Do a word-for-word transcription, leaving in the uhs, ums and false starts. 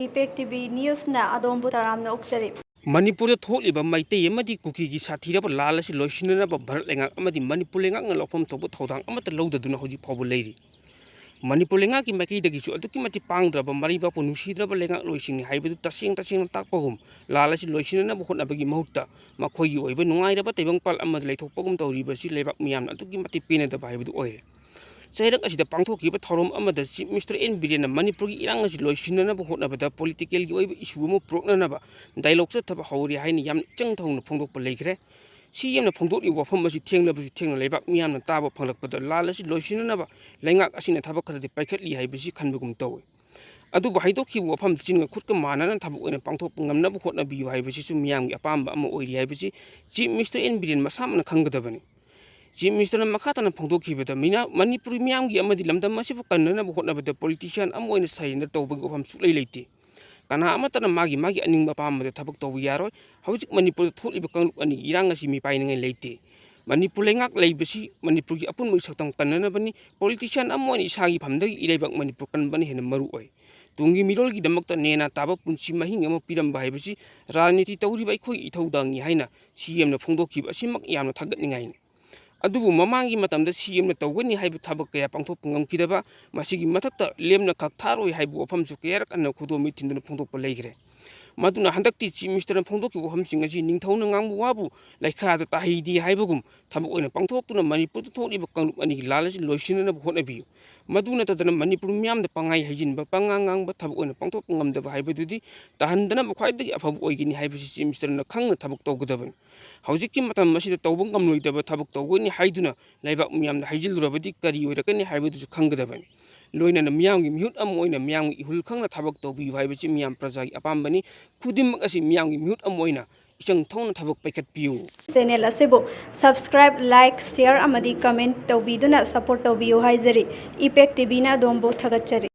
ꯏꯄꯦꯛ T V ꯅ꯭ꯌꯨꯁꯅ ꯑꯗꯣꯝꯕꯨ ꯇꯔꯥꯝꯅ ꯑꯣꯛꯆꯔꯤ꯫ ꯃꯅꯤꯄꯨꯔꯗ ꯊꯣꯛꯂꯤꯕ ꯃꯩꯇꯩ ꯑꯃꯗꯤ ꯀꯨꯀꯤꯒꯤ ꯁꯥꯊꯤꯔꯕ ꯂꯥꯜ ꯑꯁꯤ ꯂꯣꯏꯁꯤꯟꯅꯅꯕ ꯚꯥꯔꯠ ꯂꯩꯉꯥꯛ ꯑꯃꯗꯤ ꯃꯅꯤꯄꯨꯔ ꯂꯩꯉꯥꯛꯅ ꯂꯧꯐꯝ ꯊꯣꯛꯄ ꯊꯧꯗꯥꯡ ꯑꯃꯠꯇ ꯂꯧꯗꯗꯨꯅ ꯍꯧꯖꯤꯛ ꯐꯥꯎꯕ ꯂꯩꯔꯤ꯫ ꯃꯅꯤꯄꯨꯔ ꯂꯩꯉꯥꯛꯀꯤ ꯃꯥꯏꯀꯩꯗꯒꯤꯁꯨ ꯑꯗꯨꯛꯀꯤ ꯃꯇꯤꯛ ꯄꯥꯡꯗ꯭ꯔꯕ, ꯃꯔꯩꯕꯥꯛꯄꯨ ꯅꯨꯡꯁꯤꯗ꯭ꯔꯕ ꯂꯩꯉꯥꯛꯂꯣꯏꯁꯤꯡꯅꯤ ꯍꯥꯏꯕꯗꯨ ꯇꯁꯦꯡ ꯇꯁꯦꯡꯅ ꯇꯥꯛꯄꯒꯨꯝ, ꯂꯥꯜ ꯑꯁꯤ ꯂꯣꯏꯁꯤꯟꯅꯅꯕ ꯍꯣꯠꯅꯕꯒꯤ ꯃꯍꯨꯠꯇ ꯃꯈꯣꯏꯒꯤ ꯑꯣꯏꯕ ꯅꯨꯡꯉꯥꯏꯔꯕ ꯇꯥꯏꯕꯪꯄꯥꯜ ꯑꯃꯗ ꯂꯩꯊꯣꯛꯄꯒꯨꯝ ꯇꯧꯔꯤꯕꯁꯤ ꯂꯩꯕꯥꯛ ꯃꯤꯌꯥꯝꯅ ꯑꯗꯨꯛꯀꯤ ꯃꯇꯤꯛ ꯄꯦꯟꯅꯗꯕ ꯍꯥꯏꯕꯗꯨ ꯑꯣꯏꯔꯦ꯫ ꯆꯩꯔꯛ ꯑꯁꯤꯗ ꯄꯥꯡꯊꯣꯛꯈꯤꯕ ꯊꯧꯔꯝ ꯑꯃꯗ ꯆꯤꯐ ꯃꯤꯅꯤꯁꯇꯔ ꯑꯦꯟ ꯕꯤꯔꯦꯟꯅ ꯃꯅꯤꯄꯨꯔꯒꯤ ꯏꯔꯥꯡ ꯑꯁꯤ ꯂꯣꯏꯁꯤꯟꯅꯅꯕ ꯍꯣꯠꯅꯕꯗ ꯄꯣꯂꯤꯇꯤꯀꯦꯜꯒꯤ ꯑꯣꯏꯕ ꯏꯁꯨ ꯑꯃ ꯄꯨꯔꯛꯅꯅꯕ ꯗꯥꯏꯂꯣꯛ ꯆꯠꯊꯕ ꯍꯧꯔꯦ ꯍꯥꯏꯅ ꯌꯥꯝꯅ ꯏꯆꯪ ꯊꯧꯅ ꯐꯣꯡꯗꯣꯛꯄ ꯂꯩꯈ꯭ꯔꯦ꯫ ꯁꯤ ꯌꯥꯝꯅ ꯐꯣꯡꯗꯣꯛꯂꯤꯕ ꯋꯥꯐꯝ ꯑꯁꯤ ꯊꯦꯡꯂꯕꯁꯨ ꯊꯦꯡꯅ ꯂꯩꯕꯥꯛ ꯃꯤꯌꯥꯝꯅ ꯇꯥꯕ ꯐꯪꯂꯛꯄꯗ ꯂꯥꯜ ꯑꯁꯤ ꯂꯣꯏꯁꯤꯟꯅꯅꯕ ꯂꯩꯉꯥꯛ ꯑꯁꯤꯅ ꯊꯕꯛ ꯈꯔꯗꯤ ꯄꯥꯏꯈꯠꯂꯤ ꯍꯥꯏꯕꯁꯤ ꯈꯟꯕꯒꯨꯝ ꯇꯧꯏ꯫ ꯑꯗꯨꯕꯨ ꯍꯥꯏꯗꯣꯛꯈꯤꯕ ꯋꯥꯐꯝ ꯆꯤꯟꯒ ꯈꯨꯠꯀ ꯃꯥꯟꯅꯅ ꯊꯕꯛ ꯑꯣꯏꯅ ꯄꯥꯡꯊꯣꯛꯄ ꯉꯝꯅꯕ ꯍꯣꯠꯅꯕꯤꯌꯨ ꯍꯥꯏꯕꯁꯤꯁꯨ ꯃꯤꯌꯥꯝꯒꯤ ꯑꯄꯥꯝꯕ ꯑꯃ ꯑꯣꯏꯔꯤ ꯍꯥꯏꯕꯁꯤ ꯆꯤꯐ ꯃꯤꯅꯤꯁꯇꯔ ꯑꯦꯟ ꯕꯤꯔꯦꯟ ꯃꯁꯥꯃꯛꯅ ꯈꯪꯒꯗꯕꯅꯤ꯫ ꯆꯤꯐ ꯃꯤꯅꯤꯁꯇꯔꯅ ꯃꯈꯥ ꯇꯥꯅ ꯐꯣꯡꯗꯣꯛꯈꯤꯕꯗ, ꯃꯤꯅ-, ꯃꯅꯤꯄꯨꯔꯤ ꯃꯤꯌꯥꯝꯒꯤ ꯑꯃꯗꯤ ꯂꯝꯗꯝ ꯑꯁꯤꯕꯨ ꯀꯟꯅꯅꯕ ꯍꯣꯠꯅꯕꯗ ꯄꯣꯂꯤꯇꯤꯁꯤꯌꯥꯟ ꯑꯃ ꯑꯣꯏꯅ ꯁꯔꯦꯟꯗꯔ ꯇꯧꯕꯒꯤ ꯋꯥꯐꯝ ꯁꯨꯛꯂꯩ ꯂꯩꯇꯦ꯫ ꯀꯅꯥ ꯑꯃꯠꯇꯅ ꯃꯥꯒꯤ ꯃꯥꯒꯤ ꯑꯅꯤꯡꯕ ꯑꯄꯥꯝꯕꯗ ꯊꯕꯛ ꯇꯧꯕ ꯌꯥꯔꯣꯏ꯫ ꯍꯧꯖꯤꯛ ꯃꯅꯤꯄꯨꯔꯗ ꯊꯣꯛꯂꯤꯕ ꯀꯥꯡꯂꯨꯞ ꯑꯅꯤꯒꯤ ꯏꯔꯥꯡ ꯑꯁꯤ ꯃꯤꯄꯥꯏꯅꯤꯡꯉꯥꯏ ꯂꯩꯇꯦ꯫ ꯃꯅꯤꯄꯨꯔ ꯂꯩꯉꯥꯛ ꯂꯩꯕꯁꯤ ꯃꯅꯤꯄꯨꯔꯒꯤ ꯑꯄꯨꯟꯕꯒꯤ ꯁꯛꯇꯝ ꯀꯟꯅꯅꯕꯅꯤ꯫ ꯄꯣꯂꯤꯇꯤꯁꯤꯌꯥꯟ ꯑꯃ ꯑꯣꯏꯅ ꯏꯁꯥꯒꯤ ꯐꯝꯗꯒꯤ ꯏꯔꯩꯕꯥꯛ ꯃꯅꯤꯄꯨꯔ ꯀꯟꯕꯅ ꯍꯦꯟꯅ ꯃꯔꯨ ꯑꯣꯏ꯫ ꯇꯨꯡꯒꯤ ꯃꯤꯔꯣꯜꯒꯤꯗꯃꯛꯇ ꯅꯦꯅꯥ ꯇꯥꯕ ꯄꯨꯟꯁꯤ ꯃꯍꯤꯡ ꯑꯃ ꯄꯤꯔꯝꯕ ꯍꯥꯏꯕꯁꯤ ꯔꯥꯖꯅꯤꯇꯤ ꯇꯧꯔꯤꯕ ꯑꯩꯈꯣꯏꯒꯤ ꯏꯊꯧꯗꯥꯡꯅꯤ ꯍꯥꯏꯅ ꯁꯤ ꯑꯦꯝꯅ ꯐꯣꯡꯗꯣꯛꯈꯤꯕ ꯑꯁꯤꯃꯛ ꯌꯥꯝꯅ ꯊꯥꯒꯠꯅꯤꯡꯉꯥꯏꯅꯤ꯫ ꯑꯗꯨꯕꯨ ꯃꯃꯥꯡꯒꯤ ꯃꯇꯝꯗ ꯁꯤ ꯑꯦꯝꯅ ꯇꯧꯒꯅꯤ ꯍꯥꯏꯕ ꯊꯕꯛ ꯀꯌꯥ ꯄꯥꯡꯊꯣꯛꯄ ꯉꯝꯈꯤꯗꯕ, ꯃꯁꯤꯒꯤ ꯃꯊꯛꯇ ꯂꯦꯝꯅ ꯈꯛ ꯊꯥꯔꯣꯏ ꯍꯥꯏꯕ ꯋꯥꯐꯝꯁꯨ ꯀꯌꯥꯔꯛ ꯍꯟꯅ ꯈꯨꯗꯣꯝꯕꯤ ꯊꯤꯟꯗꯨꯅ ꯐꯣꯡꯗꯣꯛꯄ ꯂꯩꯈ꯭ꯔꯦ꯫ ꯃꯗꯨꯅ ꯍꯟꯗꯛꯇꯤ ꯆꯤꯐ ꯃꯤꯅꯤꯁꯇꯔꯅ ꯐꯣꯡꯗꯣꯛꯈꯤꯕ ꯋꯥꯐꯝꯁꯤꯡ ꯑꯁꯤ ꯅꯤꯡꯊꯧꯅ ꯉꯥꯡꯕ ꯋꯥꯕꯨ ꯂꯩꯈꯥꯗ ꯇꯥꯍꯩꯗꯦ ꯍꯥꯏꯕꯒꯨꯝ ꯊꯕꯛ ꯑꯣꯏꯅ ꯄꯥꯡꯊꯣꯛꯇꯨꯅ ꯃꯅꯤꯄꯨꯔꯗ ꯊꯣꯛꯂꯤꯕ ꯀꯥꯡꯂꯨꯞ ꯑꯅꯤꯒꯤ ꯂꯥꯜ ꯑꯁꯤ ꯂꯣꯏꯁꯤꯟꯅꯅꯕ ꯍꯣꯠꯅꯕꯤꯌꯨ꯫ ꯃꯗꯨ ꯅꯠꯇꯗꯅ ꯃꯅꯤꯄꯨꯔ ꯃꯤꯌꯥꯝꯗ ꯄꯪꯍꯥꯏ ꯍꯥꯏꯖꯤꯟꯕ, ꯄꯉꯥꯡ ꯉꯥꯡꯕ, ꯊꯕꯛ ꯑꯣꯏꯅ ꯄꯥꯡꯊꯣꯛꯄ ꯉꯝꯗꯕ ꯍꯥꯏꯕꯗꯨꯗꯤ ꯇꯥꯍꯟꯗꯅꯕ ꯈ꯭ꯋꯥꯏꯗꯒꯤ ꯑꯐꯕ ꯑꯣꯏꯒꯅꯤ ꯍꯥꯏꯕꯁꯤ ꯆꯤꯐ ꯃꯤꯅꯤꯁꯇꯔꯅ ꯈꯪꯅ ꯊꯕꯛ ꯇꯧꯒꯗꯕꯅꯤ꯫ ꯍꯧꯖꯤꯛꯀꯤ ꯃꯇꯝ ꯑꯁꯤꯗ ꯇꯧꯕ ꯉꯝꯂꯣꯏꯗꯕ ꯊꯕꯛ ꯇꯧꯒꯅꯤ ꯍꯥꯏꯗꯨꯅ ꯂꯩꯕꯥꯛ ꯃꯤꯌꯥꯝꯗ ꯍꯥꯏꯖꯤꯜꯂꯨꯔꯕꯗꯤ ꯀꯔꯤ ꯑꯣꯏꯔꯛꯀꯅꯤ ꯍꯥꯏꯕꯗꯨꯁꯨ ꯈꯪꯒꯗꯕꯅꯤ꯫ ꯂꯣꯏꯅꯅ ꯃꯤꯌꯥꯝꯒꯤ ꯃꯤꯍꯨꯠ ꯑꯃ ꯑꯣꯏꯅ ꯃꯤꯌꯥꯝꯒꯤ ꯏꯍꯨꯜ ꯈꯪꯅ ꯊꯕꯛ ꯇꯧꯕꯤꯌꯨ ꯍꯥꯏꯕꯁꯤ ꯃꯤꯌꯥꯝ ꯄ꯭ꯔꯖꯥꯒꯤ ꯑꯄꯥꯝꯕꯅꯤ꯫ ꯈꯨꯗꯤꯡꯃꯛ ꯑꯁꯤ ꯃꯤꯌꯥꯝꯒꯤ ꯃꯤꯍꯨꯠ ꯑꯃ ꯑꯣꯏꯅ ꯏꯆꯪ ꯊꯧꯅ ꯊꯕꯛ ꯄꯥꯏꯈꯠꯄꯤꯌꯨ꯫ ꯆꯦꯅꯦꯜ ꯑꯁꯤꯕꯨ subscribe, like, share ꯑꯃꯗꯤ comment ꯇꯧꯕꯤꯗꯨꯅ support ꯇꯧꯕꯤꯌꯨ ꯍꯥꯏꯖꯔꯤ꯫ ꯏꯄꯦꯛ ꯇꯤ ꯚꯤꯅ ꯑꯗꯣꯝꯕꯨ ꯊꯥꯒꯠꯆꯔꯤ꯫